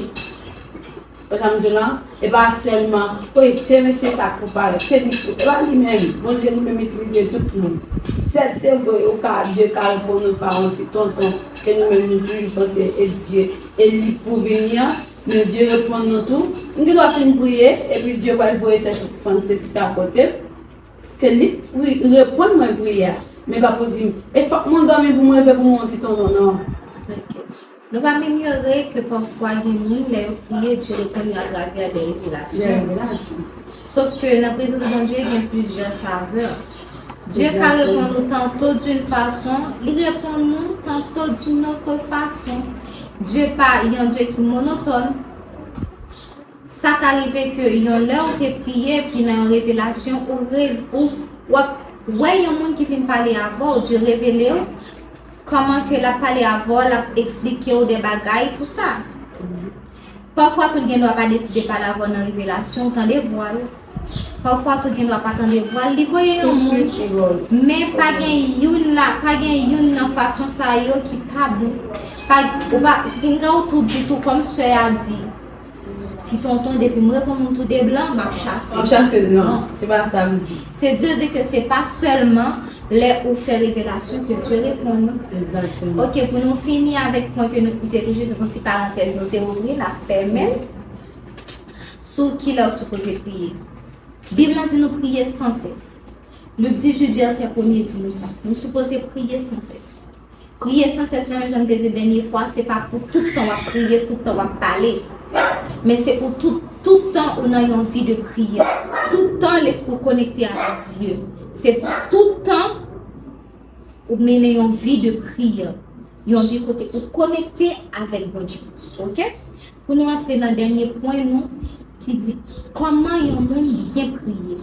Wè sa m di w la? E pa sèlman, wi, se mesye sa k pou parèt, se li, e pa li menm. Bondye li menm itilize tout moun. Sèt, se vre, ou ka, Dye ka reponn ou pa yon ti tonton, ke nou menm nou toujou panse e Dye, e li k pou vini an, men Dye reponn nou tou. M gen dwa fin priye, epi Dye pral voye sè Francisca kote m. Se li k ri-, reponn mwen priyè a. Men pa pou di m, e fòk mwen dòmi pou mwen reve pou mwen yon ti tonton, non. Ok. Nou pa inyore ke pafwa gen moun, lè yo priye, Dye reponn yo atravè de revelasyon. De revelasyon. Sòf ke nan prezans Bondye, gen plizyè savè. Dye ka reponn ou tanto d'une façon, li reponn nou tanto d'une autre façon. Dye pa yon Dye ki monotòn. Sa ka rive ke yon lè ou te priye, epi nan yon revelasyon, ou rev-, ou, w ap wè yon moun ki vin pale avè w, Dye revele w kòman ke l ap pale avè w, l ap eksplike w de bagay, tou sa. Pafwa tou l gen dwa pa deside pale avè w nan revelasyon, ou tande vwa l. Pafwa tou l gen dwa pa tande vwa l, li voye yon moun. Men pa gen youn la, pa gen youn nan fason sa yo ki pa bon. Pa, ou pa, pinga ou tou di tou kòm sè a di. Ti tonton, depi m wè yon moun tou de blan, m ap chase. M ap chase, non. Non. Se pa sa m di. Se Dye di ke se pa sèlman lè ou fè revelasyon ke Dye reponn ou. Egzakteman. Ok, pou nou fini avèk pwen ke nou te touche, se yon ti parantèz, nou te ouvri, n ap fèmen l. Sou kilè ou sipoze priye. Bib lan di nou priye san sès. Lik dizuit vèsè premye di nou sa. Nou sipoze priye san sès. Priye san sès la, menm jan m te di dènye fwa, se pa pou tout tan w ap priye, tout tan w ap pale. Men se pou tout, tout tan ou nan yon vi de priyè. Tout tan lespri w konekte avèk Dye. Se pou tout tan ou mennen yon vi de priyè. Yon vi kote ou konekte avèk Bondye. Ok? Pou nou antre nan dènye pwen nou, ki di, kòman yon moun byen priye?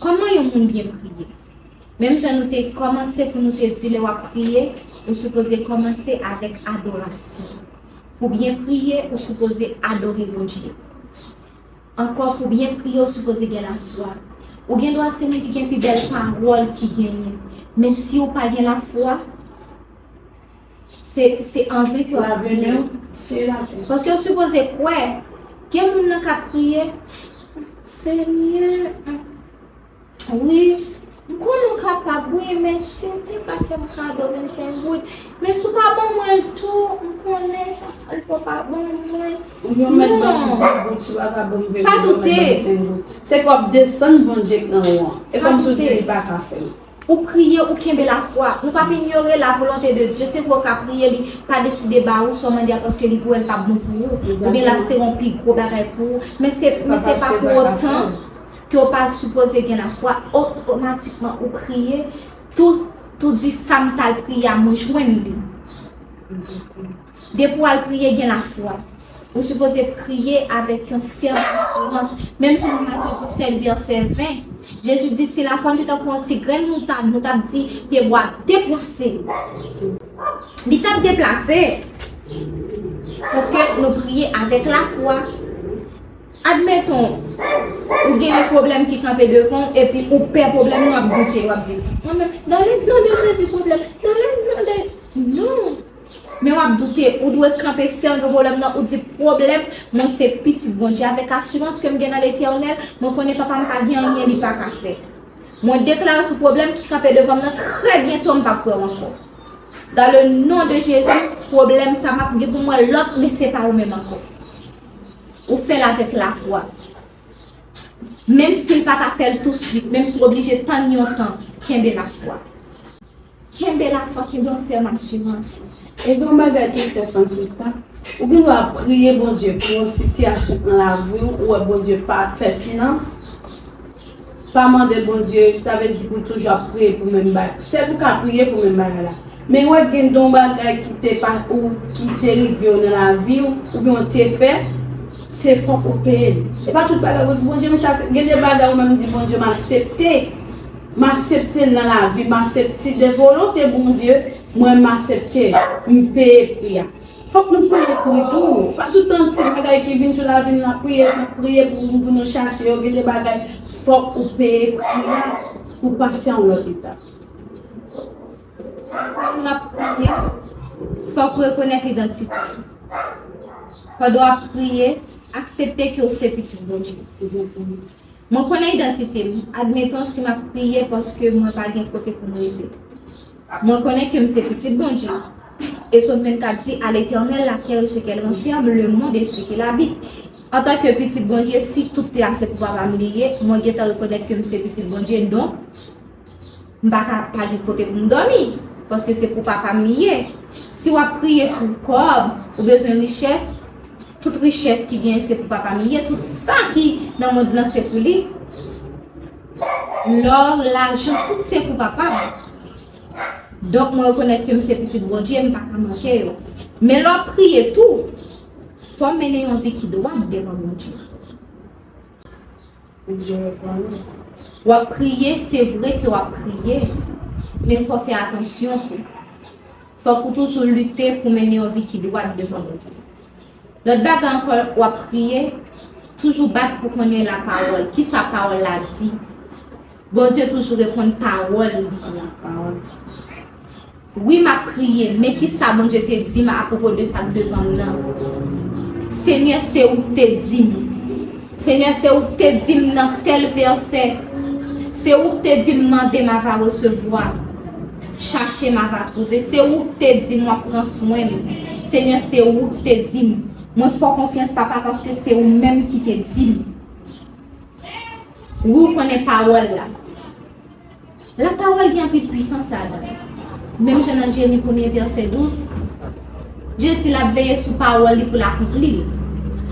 Kòman yon moun byen priye? Menm jan nou te kòmanse pou nou te di lè w ap priye, ou sipoze kòmanse avèk adorasyon. Pou byen priye, ou sipoze adore Bondye. Ankò, pou byen priye, ou sipoze gen lafwa. Ou gen dwa se moun ki gen pi bèl pawòl ki genyen. Men si w pa gen lafwa, se, se anven ke w ap priye. Paske w sipoze kwè. Gen moun nan k ap priye, Senyè, wi, m konnen w kapab, wi, men si w te ka fè m kado vennsenk goud, men si w pa ban mwen l tou, m konnen sa pral fè w pa ban mwen. Ou mèt ban m dis goud, si w pa ka ban m vennsenk goud. Se k w ap desann Bondye k nan ou an. E kòmsi w di li pa ka fè l. Ou priye, ou kenbe lafwa. Nou p ap inyore la volonte de Dye. Se vre w ka priye, li pa deside ba ou sa w mande a paske li wè l p ap bon pou ou. Oubyen l ap se yon pi gwo bagay pou ou. Men se, men se pa pou otan ke w pa sipoze gen lafwa. Otomatikman ou priye, tou, tou di sa m t al priye a, mwen jwenn li. Depi w al priye, gen lafwa. Ou sipoze priye avèk yon fèm asirans. Menm Jan Matye disèt vèsè ven, Jezi di, "Si lafwa nou te tankou yon ti grenn moutad, nou t ap di pye bwa deplase." Li t ap deplase. Paske nou priye avèk lafwa. Admeton, ou gen yon pwoblèm ki kanpe devan w, epi ou pè pwoblèm nan, w ap doute, w ap di, "Mwen menm, dans le nom de Jésus, pwoblèm, dans le nom de," Non. Men w ap doute, ou dwe kanpe fèm nan pwoblèm nan, ou di, "Pwoblèm, mwen se pitit Bondye. Avèk asirans ke m gen nan Letènèl, mwen konnen Papa m pa gen anyen li pa ka fè." Mwen deklare sou pwoblèm ki kanpe devan m nan, trè byento m p ap wè w ankò. Dans le nom de Jésus, pwoblèm sa m ap gen pou m wè lòt, men se pa ou menm ankò. Ou fè l avèk lafwa. Menm si l pa ta fè l touswit, menm si w oblije tann yon tan, kenbe lafwa. Kenbe lafwa, kenbe yon fèm asirans. E gen yon bagay tou, sè Francisca, ou gen dwa ap priye Bondye pou yon sitiyasyon nan lavi w, ou wè Bondye pa fè silans, pa mande Bondye, sa vle di pou toujou ap priye pou menm bagay. Sèl ou ka priye pou menm bagay la. Men wè gen yon bagay ki te pa, ou, ki te rive w nan lavi w, oubyen w te fè, se fòk ou peye l. E pa tout bagay ou di, "Bondye, m chase." Gen de bagay ou menm di, "Bondye, m aksepte." M aksepte l nan lavi, m aksepte, si de volonte Bondye, mwen m aksepte, m peye pri a. Fòk nou peye pri tou. Pa toutan ti bagay ki vin sou lavi n, n ap priye, n ap priye pou, pou nou chase yo, gen de bagay, fòk ou peye pri a pou pase a yon lòt etap. Pandan w ap priye, fòk ou rekonèt idantite w. Pandan w ap priye, aksepte ke w se pitit Bondye. Mwen konnen idantite m. Admeton, si m ap priye paske mwen pa gen kote pou m rete. Mwen konnen ke m se pitit Bondye. E Sòm vennkat di, "À l'Éternel la terre et ce qu'elle renferme, le monde et ceux qui l'habitent." Antanke pitit Bondye, si tout tè a se pou papa m li ye, mwen gentan rekonèt ke m se pitit Bondye, donk, m pa ka pa gen kote pou m dòmi, paske se pou papa m li ye. Si w ap priye pou kòb, ou bezwen richès, tout richès ki genyen se pou papa m li ye, tout sa ki nan mond lan se pou li. Lò, lajan, tout se pou papa m. Donk, mwen rekonèt ke m se pitit Bondye, m pa ka manke yo. Men lè w ap priye tou, fò w mennen yon vi ki dwat devan Bondye. W ap priye, se vre ke w ap priye, men fò w fè atansyon tou. Fòk ou toujou lite pou mennen yon vi ki dwat devan Bondye. Lòt bagay ankò, w ap priye, toujou bat pou konnen lapawòl. Kisa pawòl la di? Bondye toujou reponn pawòl li. Wi, m ap priye, men kisa Bondye te di m apwopo de sa k devan m nan? Senyè, se ou k te di m. Senyè, se ou k te di m nan tèl vèsè. Se ou k te di m, "Mande, m ava resevwa. Chache, m ava twouve." Se ou k te di m, "W ap pran swen m." Senyè, se ou k te di m. Mwen fè w konfyans, papa, paske se ou menm ki te di m. Wi, ou konnen pawòl la. Lapawòl gen anpil pwisans ladan l. Menm jan nan Jeremi premye vèsè douz, Dye di l ap veye sou pawòl li pou l akonpli l.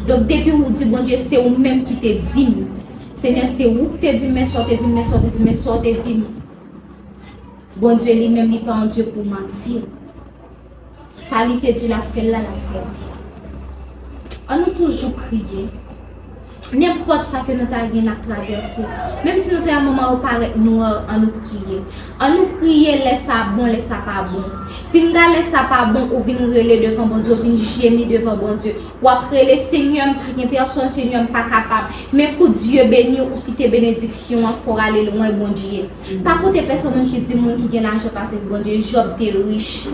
Donk, depi ou di Bondye, "Se ou menm ki te di m." Senyè, se ou ki te di m, men sa w te di m, men sa w te di m, men sa w te di m. Bondye li menm, li pa yon Dye pou manti. Sa li te di l ap fè l la, l ap fè l. An nou toujou priye. Nenpòt sa ke nou ta gen n ap travèse. Menm si nou te nan moman yo parèt nwa, an nou priye. An nou priye lè sa bon, lè sa pa bon. Pinga lè sa pa bon, ou vin rele devan Bondye, ou vin jemi devan Bondye. W ap rele, "Senyè, m pa gen pèsòn, Senyè, m pa kapab." Men kou Dye beni w, ou kite benediksyon an fè w ale lwen Bondye. Pa koute pèsòn moun ki di moun ki gen lajan pase Bondye. Jòb te rich.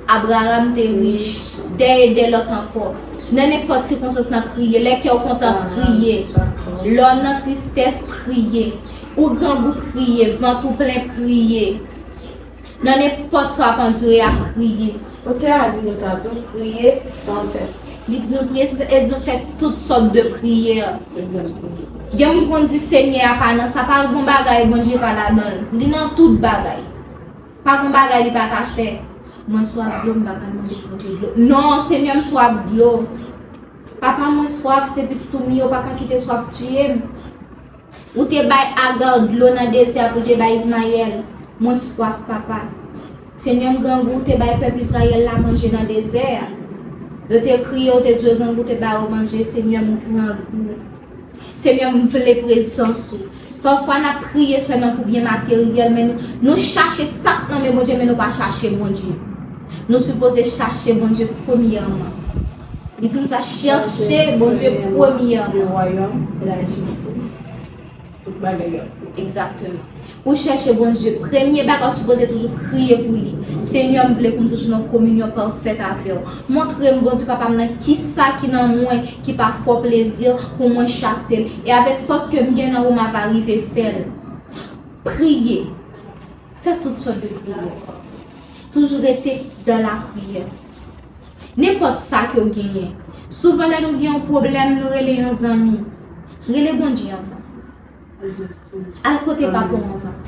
Abraram te rich. Dè e dè lòt ankò. Nan nenpòt sikonstans nan priye. Lè kè w kontan priye. Lè w nan tristès priye. Ou grangou priye. Vant ou plen priye. Nan nenpòt sa w ap andire a, priye. Doktè a di nou sa tou, priye san sès. Li di nou priye san sès, e di nou fè tout sòt de priyè. Gen moun ki konn di Senyè a pa nan sa, pa gon bagay Bondye pa ladan l. Li nan tout bagay. Pa gon bagay li pa ka fè. Mwen swaf dlo, m pa ka mande Bondye dlo. Non, Senyè, m swaf dlo. Papa, mwen swaf, se pitit ou m ye, ou pa ka kite swaf tiye m. Ou te bay Aga dlo nan dezè a pou l te bay Izmayèl. Mwen swaf, papa. Senyè, m grangou, ou te bay pèp Izrayèl la manje nan dezè a. Yo te kriye, ou te di yo grangou, te ba yo manje, Senyè, m grangou. Senyè, m vle prezans ou. Pafwa n ap priye sèlman pou byen materyèl, men nou, nou chache sa k nan men Bondye, men nou pa chache Bondye. Nou sipoze chache Bondye premyèman. Li di nou sa, chèche Bondye premyèman. Le royaume et la justice. Tout bagay yo ap vini. Egzakteman. Ou chèche Bondye, premye bagay ou sipoze toujou priye pou li. Senyè, m vle pou m toujou nan kominyon pafèt avè w. Montre m, Bondye Papa m, nan kisa ki nan mwen ki pa fè w plezi pou mwen chase l. E avèk fòs ke m gen nan ou, m ava rive fè l. Priye. Fè tout sòt de priyè. Toujou rete dans la prière. Nenpòt sa ke w genyen. Souvan lè nou gen yon pwoblèm, nou rele yon zanmi. Rele Bondye anvan. Al kote papa w anvan.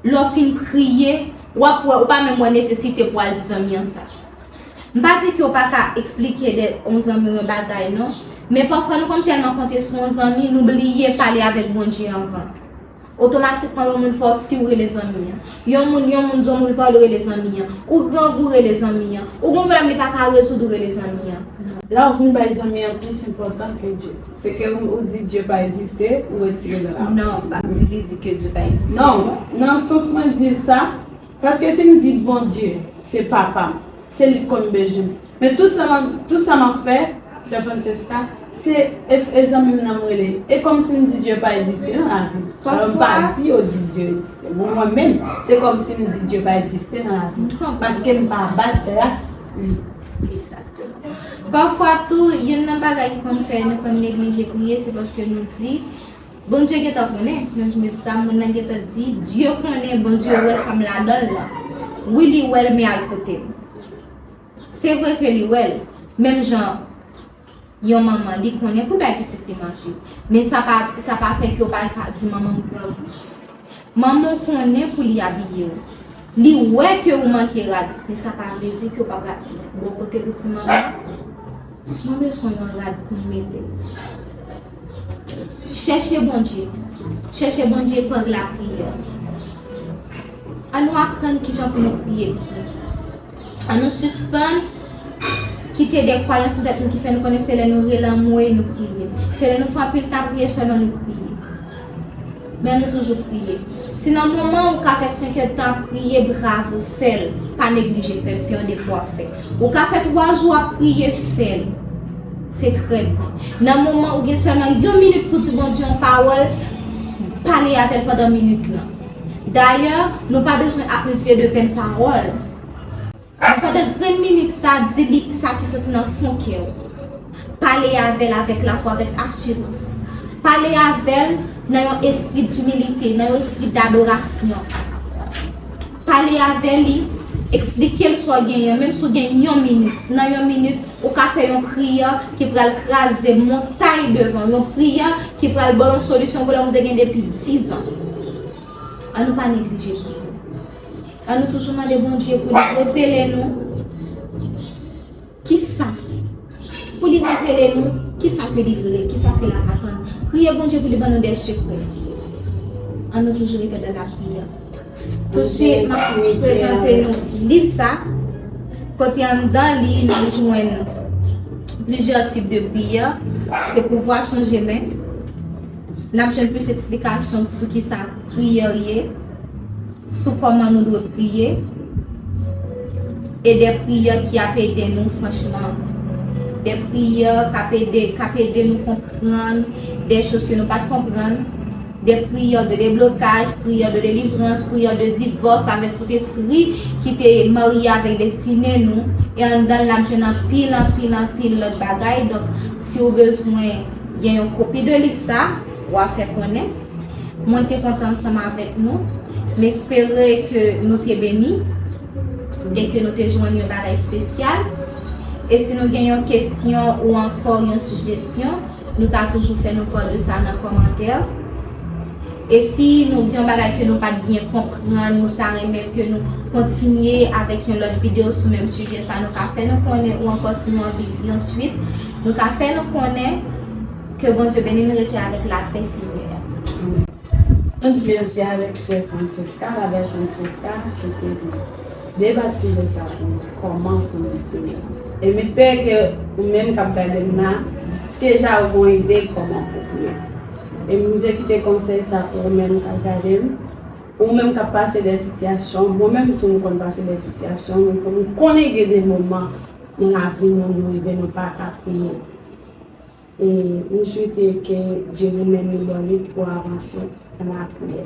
Lè w fin priye, w ap wè, ou pa menm wè nesesite pou al di zanmi an sa. M pa di ke w pa ka eksplike de yon zanmi w yon bagay, non. Men pafwa nou konn tèlman konte sou yon zanmi, nou bliye pale avèk Bondye anvan. Otomatikman, yon moun fè w si w rele zanmi an. Yon moun, yon moun di w mouri pa w rele zanmi an. Ou grangou rele zanmi an. Ou gon pwoblèm li pa ka rezoud ou rele zanmi an. Non. La ou vin bay zanmi an plis enpòtan ke Dye. Se ke ou, ou di Dye pa egziste, ou retire nan la. Non, m pa di li di ke Dye pa egziste. Non, nan sans mwen di sa, paske si m di Bondye se papa m, se li k konn bezwen m. Men tout sa m, tout sa m ap fè, Sè Francesca, se e, e zanmi m nan m rele. E kòmsi m di Dye pa egziste nan lavi m. Alò m pa di yo di Dye egziste. Bon, mwen menm, se kòmsi m di Dye pa egziste nan lavi m. Paske m pa bay plas li. Egzakteman. Pafwa tou, youn nan bagay ki konn fè nou konn neglije priye, se paske nou di, Bondye gentan konnen, menm jan sa moun nan gentan di, Dye konnen, Bondye wè sa m ladan l lan. Wi, li wè l, men al kote l. Se vre ke li wè l, menm jan yon manman, li konnen pou l bay pitit li manje. Men sa pa, sa pa fè ke w pa ka di manman m grangou. Manman w konnen pou li abiye w. Li wè ke ou manke rad, men sa pa vle di ke w pa pral bò kote pou di manman, mwen bezwen yon rad pou m mete. Chèche Bondye. Chèche Bondye pa lapriyè. Ann nou aprann kijan pou nou priye byen. Ann nou sispann kite de kwayans nan tèt nou ki fè nou konnen se lè nou rele anmwe nou priye. Se lè nou fè anpil tan priye sèlman nou priye. Men ann nou toujou priye. Si nan moman ou ka fè senk èdtan ap priye, bravo, fè l. Pa neglije fè l, se yon depi w ap fè. Ou ka fè twa jou ap priye, fè l. Se trè byen. Nan moman ou gen sèlman yon minit pou di Bondye yon pawòl, pale avè l pandan minit lan. Dayè, nou pa bezwen ap miltipliye de venn pawòl. Men pandan grenn minit sa, di li sa ki soti nan fon kè w. Pale avè l avèk lafwa, avèk asirans. Pale avè l nan yon espri dimilite, nan yon espri dadorasyon. Pale avè li, eksplike l sa w genyen, menm si w gen yon minit. Nan yon minit, ou ka fè yon priyè ki pral kraze montay devan w, yon priyè ki pral ba w yon solisyon pwoblèm ou te gen depi dizan. Ann nou pa neglije priye. Ann nou toujou mande Bondye pou li revele nou kisa, pou li revele nou kisa ke li vle, kisa ke l ap atann. Priye Bondye pou li ban nou de sekrè. Ann nou toujou rete dans la prière. Tousuit, m ap prezante nou liv sa, kote anndan li, n ap jwenn plizyè tip de priyè. Se Pouvwa Chanje Men. N ap jwenn plis eksplikasyon sou kisa priyè ye, sou kòman nou dwe priye, e de priyè ki ap ede nou, franchman. De priyè k ap ede, k ap ede nou konprann de choz ke nou pa t konprann, de priyè de deblokaj, priyè de delivrans, priyè de divòs avèk tout espri ki te marye avèk destine nou. E anndan l, n ap jwenn anpil, anpil, anpil lòt bagay. Donk, si w bezwen gen yon kopi de liv sa, w a fè konnen. Mwen te kontan ansanm avèk nou. M espere ke nou te beni e ke nou te jwenn yon bagay espesyal. E si nou gen yon kesyon ou ankò yon sijesyon, nou ka toujou fè nou pa de sa nan kòmantè. E si nou gen yon bagay ke nou pa t byen konprann, nou ta renmen ke nou kontinye avèk yon lòt videyo sou menm sijè sa, nou ka fè nou konnen, ou ankò si nou anvi yon swit, nou ka fè nou konnen. Ke Bondye beni nou, rete avèk lapè Senyè a. Nou di mèsi avèk sè Francesca, la belle Francesca, ki te debat sijè sa pou nou, kòman pou nou priye. E m espere ke ou menm k ap gade m la, deja ou gon ide kòman pou priye. E m vle kite konsèy sa pou ou menm k ap gade m, ou menm k ap pase de sitiyasyon, mwen menm tou m konn pase de sitiyasyon, m konn, m konnen gen de moman nan lavi nou, nou rive nou pa ka priye. E m swete ke Dye li menm li ba w lit pou w avanse nan lapriyè.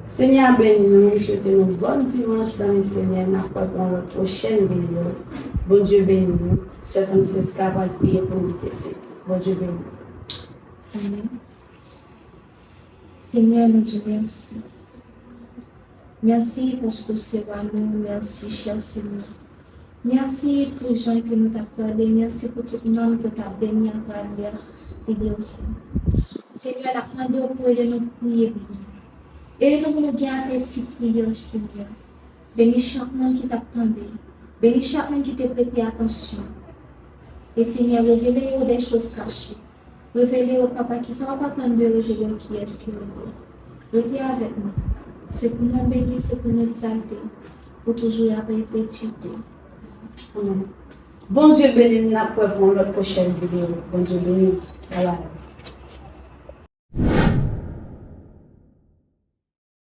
Senyè a beni nou, m swete nou bòn dimanch nan le Senyè, n ap wè pou yon lòt pwochèn videyo. Bondye beni nou. Sè Francesca pral priye pou nou te fè. Bondye beni nou. Amèn. Senyè, nou di w mèsi. Mèsi paske w se wa nou. Mèsi, chè Senyè. Mèsi pou jan ke nou t ap pale. Mèsi pou tout nanm ke w t ap beni atravè videyo sa. Senyè, n ap mande w pou ede nou priye byen. Ede nou pou nou gen apeti priyè, Senyè. Beni chak moun ki t ap tande. Beni chak moun ki te prete atansyon. E Senyè, revele yo de choz kache. Revele yo, Papa, ki sa w ap atann de yo, revele yo kiyès ke yo ye. Rete avèk nou. Se pou non w beni, se pou non w egzalte, pou toujou e a pèpetite. Amèn. Bondye beni nou, n ap wè pou yon lòt pwochèn videyo. Bondye beni nou. Bye bye.